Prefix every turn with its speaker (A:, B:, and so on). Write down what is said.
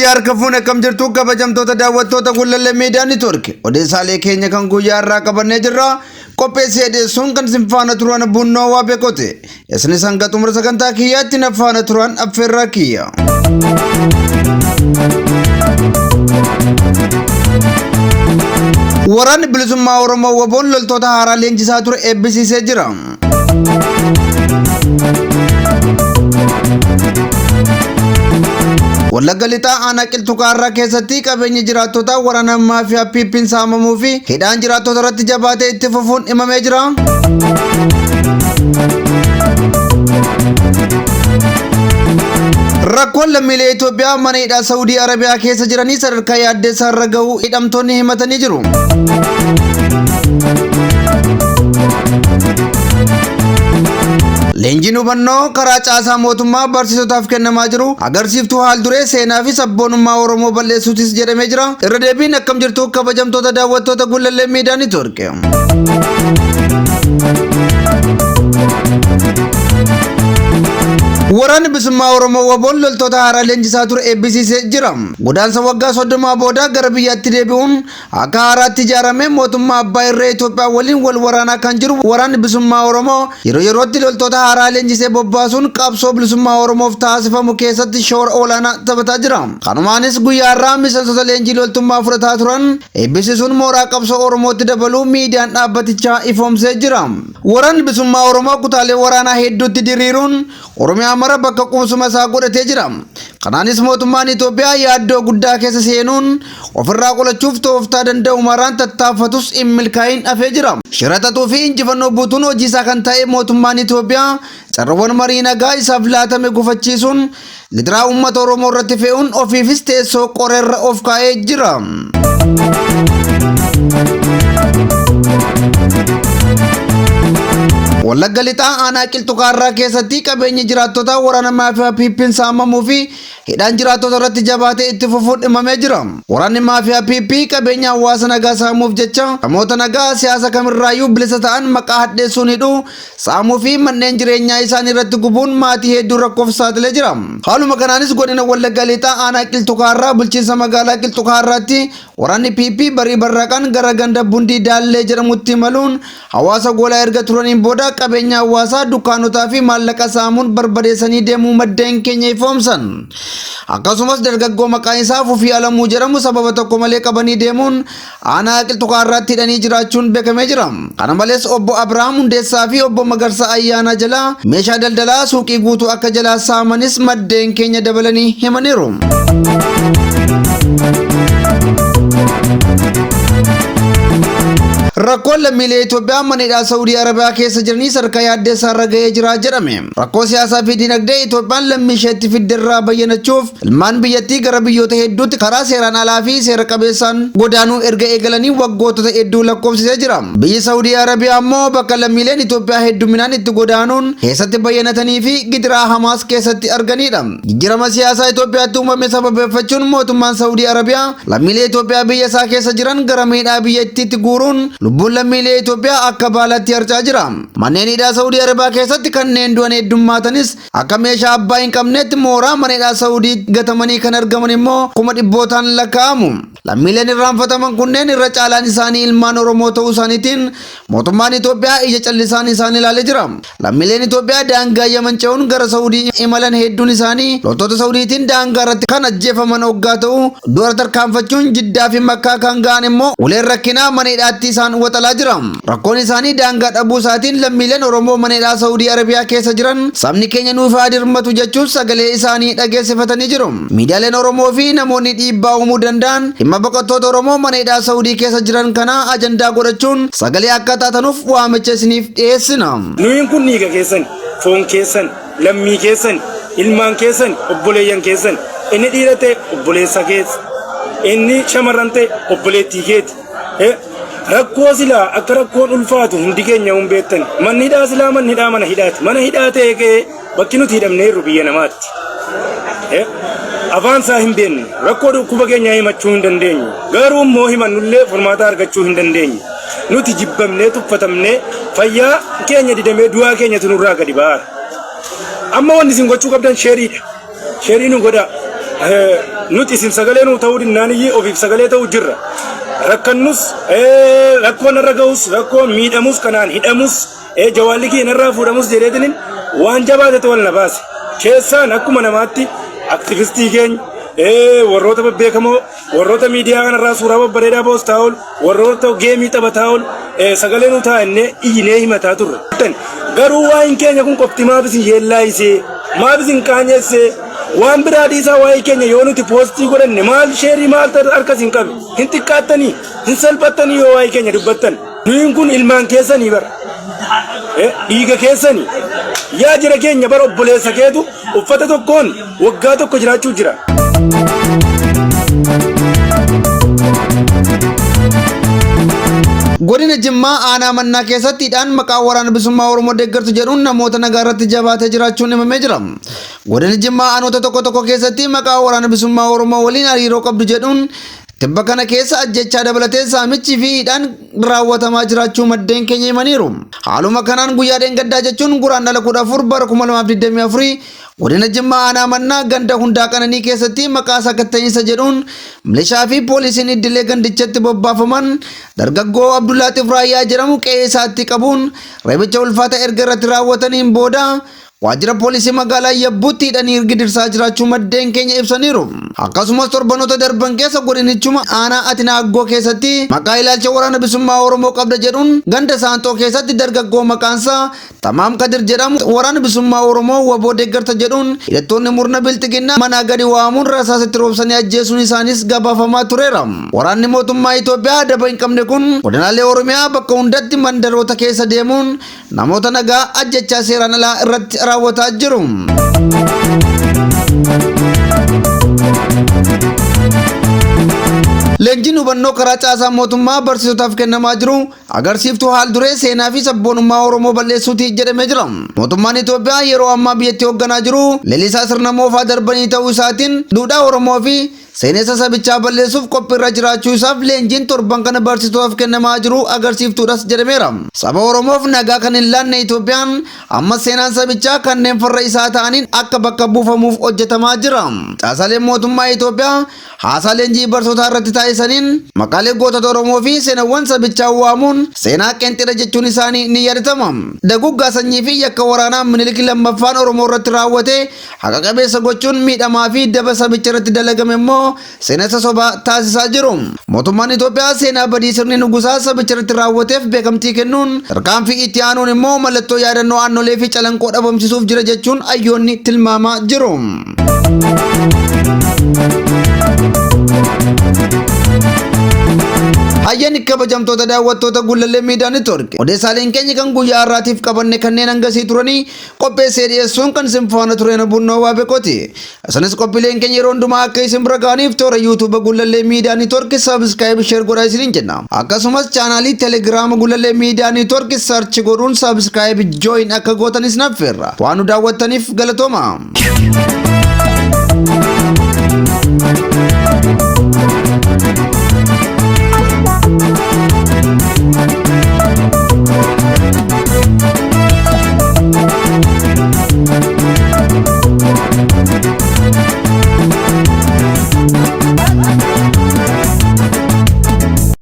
A: Yooyyaa harka fuune akkam jirtu kabajamtoota daawwattoota Gullallee Miidiyaa Niitwoork. Odeessaalee keenya kan guyyaa irraa qabannee jirra. Qopheessee dhiyeessuun kan isin faana turan Bunnoo waa beekote. Isinis hanga xumura sagantaa kiyyaatti na faana turan affeerraa kiyya. Waraanni bilisummaa Oromoo WBOn loltoota haaraa leenjisaa ture eebbisiisee jira. Wallagga Lixaa aanaa Qilxukaarraa keessatti qabeenyi jiraattotaa waraana maafiyaa PP'n saamamuu fi hidhaan jiraattota irratti jabaatee itti fufuun himamee jira. Rakkoon lammiilee Itoophiyaa mana hidhaa Saawudii Arabiyaa keessa jiranii sadarkaa yaaddeessaa irra gahuu hidhamtoonni himatanii jiru. Leenjiin hubannoo karaa caasaa mootummaa barsiisotaaf kennamaa jiru agarsiiftuu haal duree seenaa fi sabboonummaa Oromoo balleessuutis jedhamee jira. Irra deebiin akkam jirtu kabajamtoota daawwattoota Gullallee Miidiyaa Niitwoork. Waraanni Bilisummaa Oromoo WBOn loltoota haaraa leenjisaa ture eebbisiisee jira. Godaansa waggaa 30 booda gara biyyaatti deebi'uun Akka haaraatti ijaaramee mootummaa abbaa irree Itoophiyaa waliin wal waraanaa kan jiru Waraanni Bilisummaa Oromoo yeroo yerootti loltoota haaraa leenjisee bobbaasuun qabsoo bilisummaa Oromoof taasifamu keessatti shoora olaanaa taphataa jira. Kanumaanis guyyaa har'aa miseensota leenjii loltummaa fudhataa turan eebbisiisuun mooraa qabsoo Oromootti dabaluu miidiyaan dhaabbatichaa ifoomsee jira. Waraanni Bilisummaa Oromoo kutaalee waraanaa hedduutti diriiruun Oromiyaa mara bakka qubsuma isaa godhatee jira. Kanaanis mootummaan Itoophiyaa yaaddoo guddaa keessa seenuun ofirraa qolachuuf tooftaa danda'u maraan tattaaffatus hin milkaa'iin hafee jira. Shira xaxuu fi injifannoo buutuun hojii isaa kan ta'e mootummaan Itoophiyaa carrawwan marii nagaa isaaf laatame gufachiisuun gidiraa uummata Oromoo irratti fe'uun ofiifis teessoo qoreerra of kaa'ee jira. Wallagga Lixaa aanaa Qilxukaarraa keessatti qabeenyi jiraattotaa waraana maafiyaa PP'n saamamuu fi hidhaan jiraattota irratti jabaatee itti fufuun himamee jira. Waraanni maafiyaa PP qabeenya hawaasa nagaa saamuuf jecha namoota nagaa siyaasa kamirraayyuu bilisa ta'an maqaa hadheessuun hidhuu, saamuu fi manneen jireenyaa isaanii irratti gubuun maatii hedduu rakkoof saaxilee jira. Haaluma kanaanis godina Wallagga Lixaa aanaa Qilxukaarraa bulchiinsa magaalaa Qilxukaarraatti waraanni PP barii barraaqaan gara ganda Bundii Daallee jedhamutti imaluun hawaasa goolaa erga turaniin booda qabeenya hawaasaa dukkaanotaa fi maallaqa saamuun barbadeessanii deemuu maddeen keenya ifoomsan. Akkasumas dargaggoo maqaan isaa Fufii Alamuu jedhamu sababa tokko malee qabanii deemuun aanaa Qilxukaarraatti hidhanii jiraachuun beekamee jira. Kana malees obbo Abrahaam Hundeessaa fi obbo Magarsaa Ayyaanaa jalaa meeshaa daldalaa suuqii guutuu akka jalaa saamanis maddeen keenya dabalanii himaniiru. Rakkoon lammiilee Itoophiyaa mana hidhaa Saawudii Arabiyaa keessa jiranii sadarkaa yaaddeessaa irra ga'ee jira jedhame. Rakkoo siyaasaa fi dinagdee Itoophiyaan lammii isheetti fidde irraa bayyanachuuf ilmaan biyyattii gara biyyoota hedduutti karaa seeraan alaa fi seera qabeessaan godaanuu erga eegalanii waggootota hedduu lakkoofsisee jira. Biyyi Saawudii Arabiyaa immoo bakka lammiileen Itoophiyaa hedduminaan itti godaanuun keessatti bayyanatanii fi gidiraa hamaas keessatti arganidha. Jijjiirama siyaasaa Itoophiyaatti uumame sababeeffachuun mootummaan Saawudii Arabiyaa lammiilee Itoophiyaa biyya isaa keessa jiran gara miidhaa biyyattiitti guuruun lubbuun lammiilee Itoophiyaa akka baalaatti harcaa jira. Manneen hidhaa Saawudii Arabiyaa keessatti kanneen du'an heddummaatanis akka meeshaa abbaa hin qabneetti mooraa mana hidhaa Saawudii gatamanii kan argaman immoo kuma dhibbootaan lakkaa'amu. Lammiileen irraanfataman kunneen irra caalaan isaanii ilmaan Oromoo ta'uu isaaniitiin mootummaan Itoophiyaa ija callisaan isaan ilaalee jira. Lammiileen Itoophiyaa daangaa Yaman ce'uun gara Saawudii imalan hedduun isaanii loltoota Saawudiitiin daangaa irratti kan ajjeefaman hoggaa ta'u, dura tarkaanfachuun Jiddaa fi Makkaa kan ga'an immoo uleen rakkinaa mana hidhaatti isaan waxalaa jira. Rakkoon isaanii daangaa dhabuu isaatiin lammiileen Oromoo mana hidhaa Saawudii Arabiyaa keessa jiran sabni keenya nuuf haa dirmatu jechuun sagalee isaanii dhageessifatanii jiru. Miidiyaaleen Oromoo fi namoonni dhiibbaa uumuu danda'an dhimma baqattoota Oromoo mana hidhaa Saawudii keessa jiran kanaa ajandaa godhachuun sagalee akka taatanuuf waamicha isiniif dhiyeessina.
B: Nuyin kun dhiiga keessan, foon keessan, lammii keessan, ilmaan keessan, obboleeyyan keessan. Inni dhiira ta'e obboleessa keessa. Inni shamarran ta'e obboleettii keeti. Rakkoo silaa akka rakkoon ulfaatu hundi keenya hin beektan. Manni hidhaa silaa manni hidhaa mana hidhaati. Mana hidhaa ta'e ka'ee bakki nuti hidhamneerru biyya namaatti. Afaan isaa hin beeknu. Rakkoo dhukkuba keenyaa himachuu hin dandeenyu. Garuu immoo himannullee furmaata argachuu hin dandeenyu. Nuti jibbamnee tuffatamnee fayyaa keenya didamee du'aa keenyatu nurraa gadi ba'aara. Amma wanni isin gochuu qabdan sheeriidha. Sheerii nu godhaa. Nuti isin sagalee nuu ta'uu dinnaaniyyii ofiif sagalee ta'uu jirra. Rakkannus, rakkoon irra ga'us, rakkoon miidhamus, kanaan hidhamus, jawaalli kiyya narraa fuudhamus jedheetiniin waan jabaatetu wal na baase. Keessaan akkuma namaatti aktivistii keenya, warroota babbeekamoo, warroota miidiyaa kanarraa suuraa babbareedaa poostaa oolu, warroota geemii taphataa oolu, sagalee nuu ta'a innee iyyinee himataa turre. Garuu waa'een keenya kun qofti maaf isin yeellaayisee, maaf isin qaanyessee, waan biraa dhiisaa waa'ee keenya yoo nuti poostii godhanne maal sheerii maal harka isin qabe, hin xiqqaattanii, hin salphattanii yoo waa'ee keenya dubbattan. Nuyin kun ilmaan keessanii bara. Dhiiga keessanii. Yaa jira keenya bara obboleessa keetu uffata tokkoon waggaa tokko jiraachuu jira.
A: Godina Jimmaa aanaa mannaa keessatti hidhaan maqaa waraana bilisummaa Oromoo deeggartu jedhuun namoota nagaa irratti jabaatee jiraachuun himamee jira. Godina Jimmaa aanoota tokko tokko keessatti maqaa waraana bilisummaa Oromoo waliin hariiroo qabdu jedhuun tibba kana keessa ajjechaa dabalatee saamichi fi hidhaan raawwatamaa jiraachuu maddeen keenya himaniiru. Haaluma kanaan guyyaa dheengaddaa jechuun Guraandhala 14 bara 2024 godina Jimmaa aanaa mannaa ganda hundaa qananii keessatti maqaa sakatta'iinsa jedhuun milishaa fi poolisiin iddilee gandichatti bobbaafaman dargaggoo Abdullaaxiif Raayyaa jedhamu qe'ee isaatti qabuun reebicha ulfaata erga irratti raawwataniin booda waajjira poolisii magaalaa Yabbuutti hidhanii gidirsaa jiraachuu maddeen keenya ibsaniiru. Akkasumas torbanoota darban keessa godinichuma aanaa Atinaa Aggoo keessatti maqaa ilaalcha waraana bilisummaa Oromoo qabda jedhuun ganda Saanxoo keessatti dargaggoo maqaansaa Tamaam Kadir jedhamu waraana bilisummaa Oromoo waboo deeggarta jedhuun hidhattoonni murna bilxiginnaa manaa gadi waamuun rasaasatti roobsanii ajjeesuun isaanis gabaafamaa tureera. Waraanni mootummaa Itoophiyaa daba hin qabne kun godinaalee Oromiyaa bakka hundatti mandaroota keessa deemuun namoota nagaa ajjechaa seeraan alaa irratti raawwataa jiru. Leenjiin hubannoo karaa caasaa mootummaa barsiisotaaf kennamaa jiru agarsiiftuu haal duree seenaa fi sabboonummaa Oromoo balleessuuti jedhamee jira. Mootummaan Itoophiyaa yeroo ammaa biyyattii hoogganaa jiru lalisaa sirna moofaa darbanii ta'uu isaatiin duudhaa Oromoo fi seenessa sabichaa balleessuuf qophiirra jiraachuu isaaf leenjiin torban kana barsiisotaaf kennamaa jiru agarsiiftuudhas jedhameera. Saba Oromoof nagaa kan hin laanne Itoophiyaan amma seenaan sabichaa kanneen farra isaa ta'aniin akka bakka buufamuuf hojjetamaa jira. Caasaaleen mootummaa Itoophiyaa haasaa leenjii barsiisotaa irratti taasisaniin maqaalee gootota Oromoo fi seenawwan sabichaa waamuun seenaa qeenxeedha jechuun isaanii ni yaadatama. Daguggaa sanyii fi yakka waraanaa Minilik lammaffaan Oromoo irratti raawwate haqa qabeessa gochuun miidhamaa fi daba sabicha irratti dalagame immoo seenessa sobaa taasisaa jiru. Mootummaan Itoophiyaa seenaa badii sirni nugusaa sabicha irratti raawwateef beekamtii kennuun tarkaanfii itti aanuun immoo mallattoo yaadannoo aannolee fi calanqoo dhabamsiisuuf jira jechuun hayyoonni tilmaamaa jiru. Hayyaan kabajamtoota daawwattoota Gullallee Miidiyaa Neetwoork odeessaaleen keenya kan guyyaa har'aatiif qabanne kanneen hangasii turanii qopheessee dhiyeessuun kan isin faana tureen Bunnoo Waabekooti. Isinis qophiileen keenya yeroo hundumaa akka isin bira ga'aniif toora YouTube Gullallee Miidiyaa Neetwoork subscribe share godhaa isiniin jenna. Akkasumas chaanaalii Telegiraama Gullallee Miidiyaa Neetwoork search godhuun subscribe join akka gootanis naffeerra. Waan nu daawwattaniif galatooma.